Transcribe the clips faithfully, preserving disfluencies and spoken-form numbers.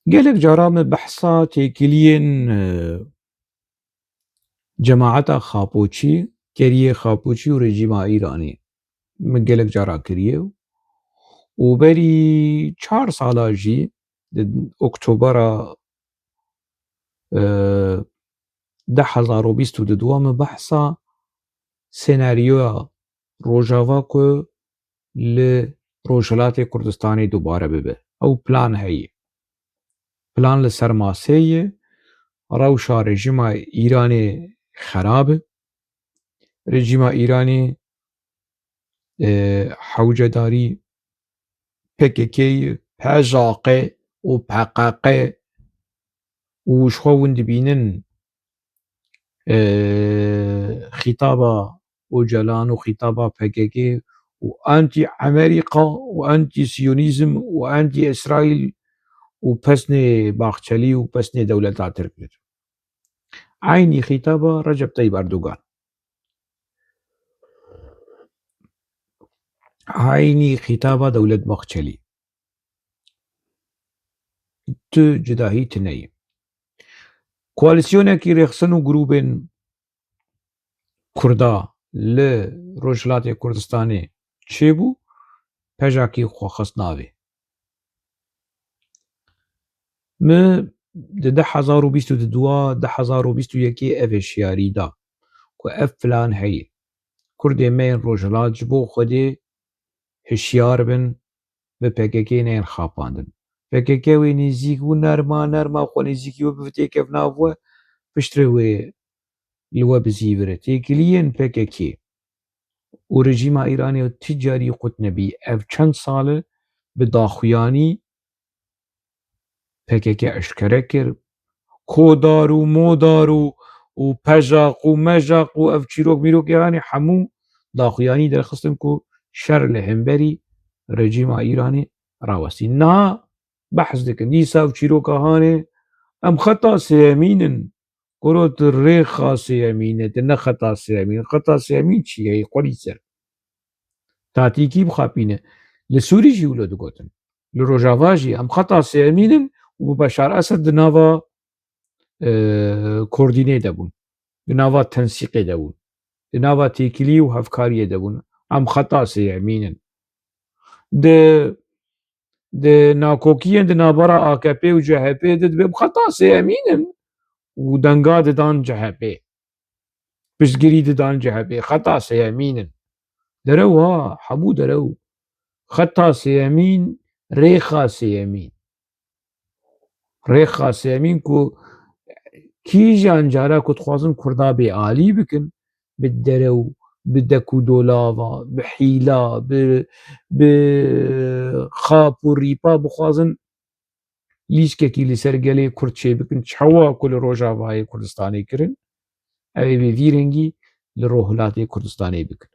Gelek cara min behsa têkiliyên, e, cemaeta Xapoçî, keriyê Xapoçî û rejîma Îranê min gelek cara kiriye û berî çar sala jî di Oktobera, e, du hezar û bîst û du min behsa senaryoya Rojava ku li Rojhilatê Kurdistanê dubare bibe. Ew plan heye. Plan li ser masê ye. Rewşa rejîma Îranê xerab e. Rejîma Îranê, e, hewcedarî P K K ye, P J Q û P Q Q û ji xwe hûn dibînin, e, xîtaba Ocalan û xîtaba P K K û anti-Amerîka û anti-Siyonîzm û anti-Îsraîl û pesnê Baxçelî û pesnê dewleta Tirk didin. Eynî xîtaba Recep Tayyip Erdogan. Eynî xîtaba Dewlet Baxçelî. Tu cudahî tune ye. Koalîsyonekî rêxistin û grûbên Kurda li Rojhilatê Kurdistanê çêbû, P J Q xwe xist navê. Min di du hezar û bîst û du, du hezar û bîst û yekê ev hişyarî da ku ev plan heye. Kurdê me yên Rojhilat ji bo Xwedê hişyar bin, bi P K K neyên xapandin. P K K wê nêzîk bû, nerma nerma xwe nêzîkî wê bibe, têkevna nav we, piştre wê li we bizîvire. Têkiliyên P K K û rejîma Îranê ti carî qut nebî. Ev çend sal e bi daxuyanî P K K eşkere kir. Kodar û modar û, û pejaq û mejaq û ev çîrok mîrokê anî hemû daxuyanî derxistin ku şer li hemberî rejîma Îranê rawestî. Niha behs dikin. Dîsa ev çîroka hanê, em xeta sêyemîn in. Kuro tu rêxa sêyemîn e, tu ne xeta sêyemîn. Xeta sêyemîn çi ye? Xwedî ser. Tatîkî bixapîne. Li Sûrî jî wilo digotin. Li Rojava jî em xeta sêyemîn in û Beşar Esed di nava, e, koordînê de bûn. Di nava tensîqê de bûn. Di nava têkilî û hevkariyê de bûn. Em xeta sêyemîn in. Di, di nakokiyên di navbera A K P û C H P de dibe em xeta sêyemîn in û denga didan C H P. Piştgirî didan C H P. Xeta sêyemîn in. Derew ha, hemû derew. Xeta sêyemîn, rêxa sêyemîn. Rêxa sêyemîn ku kîjan cara ku dixwazin Kurda bêalî bikin, bi derew, bi dek û dolava, bi hîla, bi, bi xap û rîpa bixwazin lîskekî li ser gelê Kurd çêbikin, çawa ku li Rojavayê Kurdistanê kirin, ew ê bi vî rengî li Rojhilatê Kurdistanê bikin.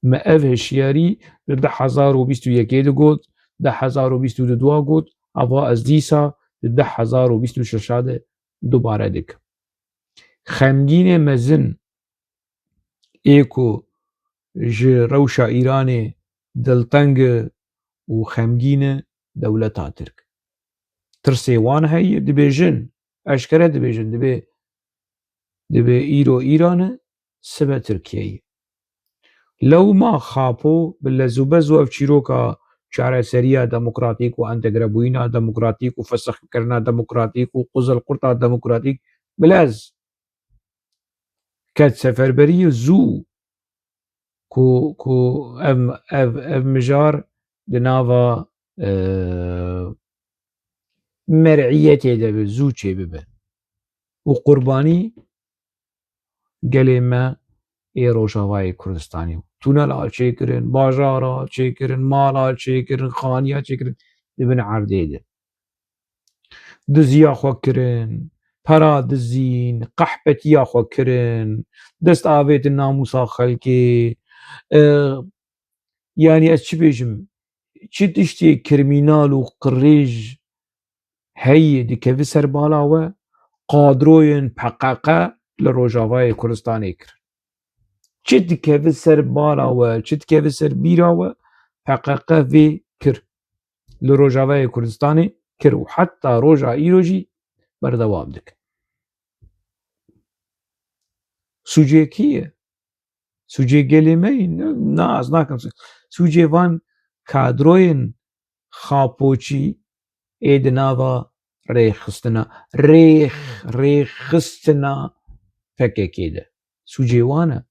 Me ev hişyarî li du hezar û bîst û yekê digot, du hezar û bîst û du got, ava ez dîsa di du hezar û bîst û şeşa de dubare dikim. Xemgînê mezin ê ku ji rewşa Îranê dilteng e û xemgîn e dewleta Tirk. Tirsê wan heye, dibêjin, eşkere dibêjin, dibê, dibê îro Îran e, sibe Tirkiye ye. Lewma Xapo bi lez û bez û ev çîroka çareseriya demokratîk û entegrebûyîna demokratîk û fesixkirina demokratîk û quzelqurta demokratîk bi lez ket seferberiyê zû ku, ku ev, ev, ev mijar di nava, e, mer'iyetê de be, zû çêbibe. Û qurbanî gelê me ê Rojavayê Kurdistanê bû. Tunela çêkirin, bajara çêkirin, mala çêkirin, xaniya çêkirin, di bin erdê de. Diziya xwe kirin, pera dizîn, qehpetiya xwe kirin, dest avêtin namûsa xelkê. E, yanî ez çi bêjim? Çi tiştê kirmînal û qirêj heyî dikeve ser bala we, qadroyên P Q Q li Rojavayê Kurdistanê kir. Çi dikeve ser bala we, çi dikeve ser bîra we, P Q Q vê kir. Li Rojavayê Kurdistanê kir û heta roja îro jî berdewam dikin. Sûcê kî ye? Sûcê gelê me yî? Na, ez nakim. Sûcê van kadroyên xapoçî ê di nava rêxistina, rêx-, rêxistina P K K de. Sûcê wan e.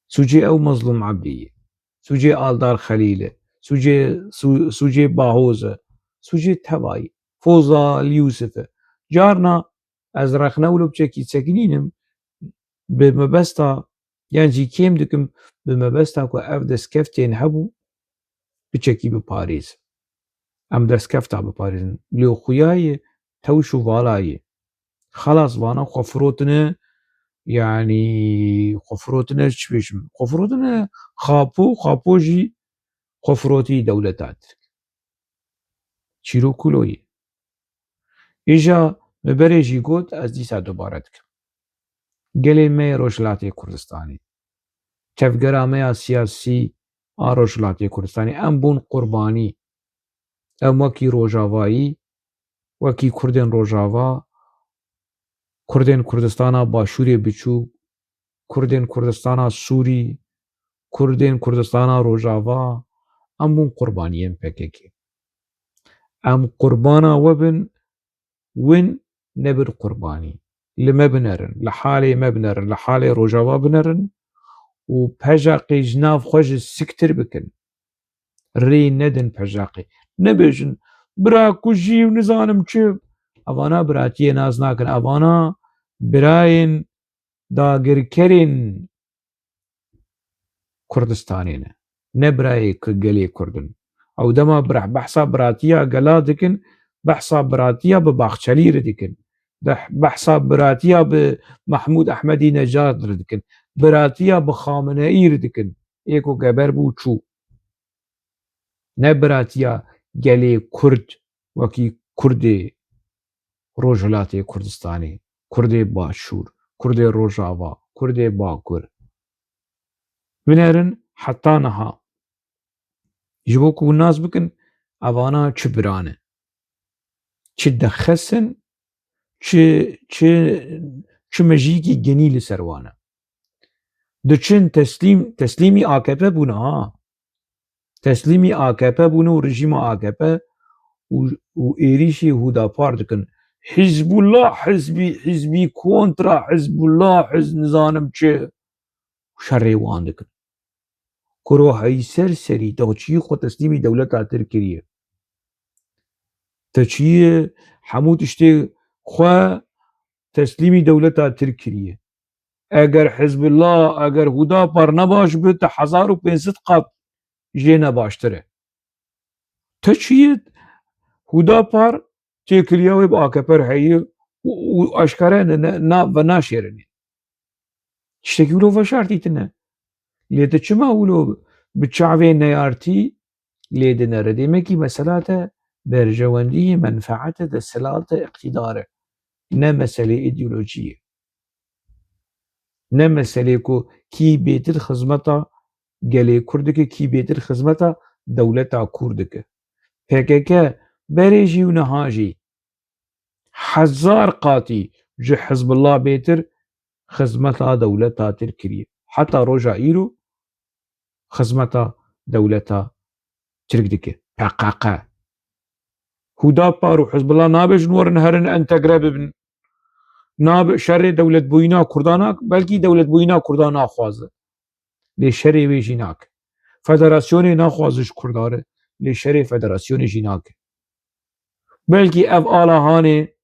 Sûcê ew Mezlûm Ebdî ye. Sûcê Aldar Xelîl e. Sûcê, Sû-, sûcê Bahoz e. Sûcê tevayî. Fozal Yûsif e. Carna ez rexne wilo biçekî sekinînim, bi mebesta, yan jî kêm dikim, bi mebesta ku ev destkeftên hebû, biçekî biparêzin. Em destkefta biparêzin. Lê xuya ye tewş û vala ye. Xelas vana xwe firotine, yanî xwe firotine çi bêjim? Xwe firotine xapo, xapo jî xwe firotî dewleta Tirk. Çîrok wilo ye. Îja me berê jî got, ez dîsa dubare dikim. Gelê me yê Rojhilatê Kurdistanê, tevgera me ya siyasî a Rojhilatê Kurdistanê, em bûn qurbanî. Em wekî Rojavayî, wekî Kurdên Rojava, Kurdên Kurdistana Başûrê Biçûk, Kurdên Kurdistana Sûrî, Kurdên Kurdistana Rojava, em bûn qurbaniyên P K K. Em qurbana we bin, win nebin qurbanî. Li me binerin, li halê me binerin, li halê Rojava binerin û P J Aqê ji nav xwe ji siktir bikin. Rê nedin P J Aqê. Nebêjin, bira kujî û nizanim çi. Evana biratiyê nas nakin. Evana birayên dagirkerên Kurdistanê ne. Ne birayê ku gelê Kurd in. Ew dema bira-, behsa biratiya gela dikin, behsa biratiya bi Baxçelî re dikin. Deh-, behsa biratiya bi Mehmûd Ehmedî Necad re dikin. Biratiya bi Xameneî re dikin. Ê ku geber bû çû. Ne biratiya gelê Kurd wekî Kurdê Rojhilatê Kurdistanê, Kurdê Başûr, Kurdê Rojava, Kurdê Bakur. Binerin heta niha. Ji bo ku hûn nas bikin, evana çi bira ne. Çi dexes in, çi, çi, çi mejiyekî genî li ser wan e. Diçin teslîm, teslîmî A K P bûne ha. Teslîmî A K P bûne û rejîma A K P û, û êrîşî Hûdapar dikin. Hizbullah hizbî, hizbî kontra Hizbullah, hiz-, nizanim çi, şerê wan dikin. Kuro hey ser serî, te çiyê xwe teslîmî dewleta Tirk kiriye. Te çiyê hemû tiştê xwe teslîmî dewleta Tirk kiriye. Eger Hizbullah, eger Hûdapar nebaş bi, te hezar û pênc sed qat jê nebaştir e. Te çiyê Hûdapar têkiliya wê bi A K P re heye û, û aşkare ne, ne, na, venaşêrine. Tiştekî wilo veşartî tine. Lê tu çima wilo bi çavê neyartî lê dinere? Demekî mesela te berjewendiyê menfeete de silalte îqtîdar e. Ne meselê îdeolojiyê. Ne meselê ku kî bêtir xizmeta gelê Kurd dike, kî bêtir xizmeta dewleta Kurd dike. P K K berê jî û niha jî hezar qatî ji Hizbullah bêtir xizmeta dewleta Tirk kiriye. Heta roja îro xizmeta dewleta Tirk dike. P K K. Hûdapar û Hizbullah nabêjin werin herin entegre bibin. Nabe şerê dewletbûyîna Kurdan nak, belkî dewletbûyîna Kurdan naxwaze. Lê şerê wê jî nake. Federasyonê naxwaze ji Kurdan re, lê şerê federasyonê jî nake. Belkî ev ala hanê,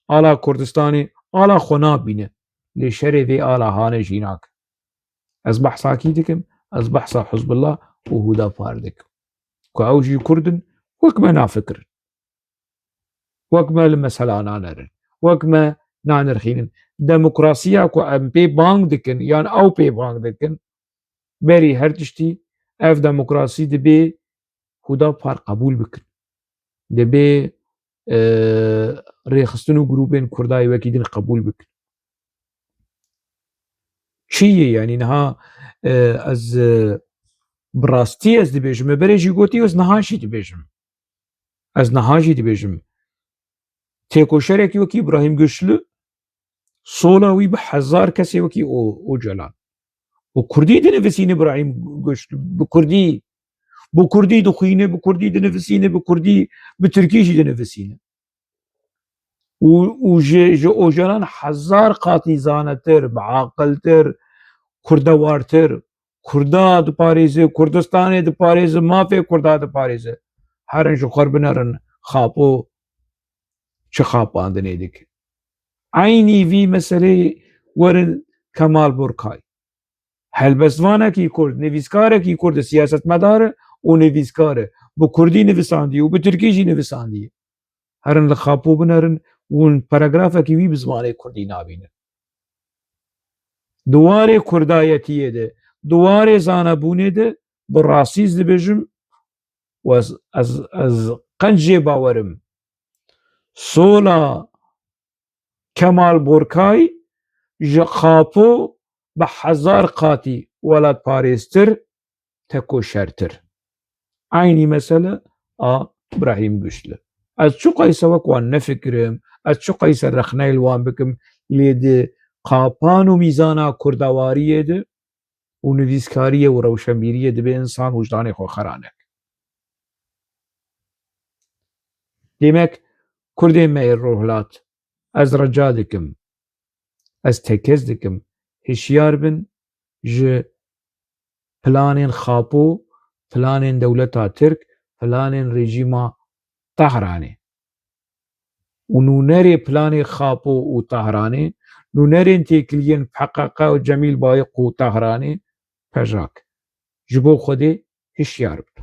ala Kurdistanê, ala xwe nabîne. Lê şerê vê ala hanê jî nake. Ez behsa kî dikim? Ez behsa Hizbullah û Hûdapar dikim. Ku ew jî Kurd in, wek me nafikirin. Wek me li mesela nanerin. Wek me nanirxînin. Demokrasiya ku em pê bang dikin, yan ew pê bang dikin, berî her tiştî ev demokrasî dibê Hûdapar qebûl bikin. Dibê, e, rêxistin û grûpên Kurda yê wekî din qebûl bikin. Çi ye, yanî niha, e, ez, e, bi rastî ez dibêjim, me berê jî gotî û ez niha jî dibêjim. Ez niha jî dibêjim, têkoşerekî wekî Îbrahîm Güçlü, sola wî bi hezar kesê wekî O-, Ocalan. Bi kurdî dinivîsîne Îbrahîm Güçlü, bi kurdî. Bi kurdî dixwîne, bi kurdî dinivîsîne, bi kurdî, bi tirkî jî dinivîsîne. Û, û ji, ji Ocalan hezar qatî zanetir, biaqiltir, kurdewartir. Kurda diparêze, Kurdistanê diparêze, mafê Kurda diparêze. Herin ji xwe binerin Xapo çi xapandinê dike. Eynî vî meseleyê werin Kemal Burkay. Helbestvanekî Kurd, nivîskarekî Kurd e, siyasetmedar e û nivîskar e. Bi Kurdî nivisandî û bi Tirkî jî nivisandî. Herin li Xapo binerin û hûn paragrafekî wî bi zimanê Kurdî nabînin. Di warê Kurdayetiyê de, di warê zanebûnê de bi rastî ez dibêjim û ez, ez, ez qenc jê bawer im. Sola Kemal Borkay ji Xapo bi hezar qatî welatparêztir, tekoşertir. Eynî mesele a Brahîm Güçlü. Ez çiqayse wek wan nefikirim, ez çiqayse rexneyê li wan bikim, lê di qapan û mîzana kurdewariyê de û nivîskariyê û rewşenbîriyê dibe însan wijdanê xwe xera neke. Demek, Kurdên me yê Rojhilat, ez rica dikim, ez tekez dikim, hişyar bin ji planên Xapo, planên dewleta Tirk, planên rejîma Tehranê. Û nûnerê planê Xapo û Tehranê, nûnerên têkiliyên P K K û Cemîl Bayik û Tehranê, Pejak. Ji bo Xwedê hişyar bin.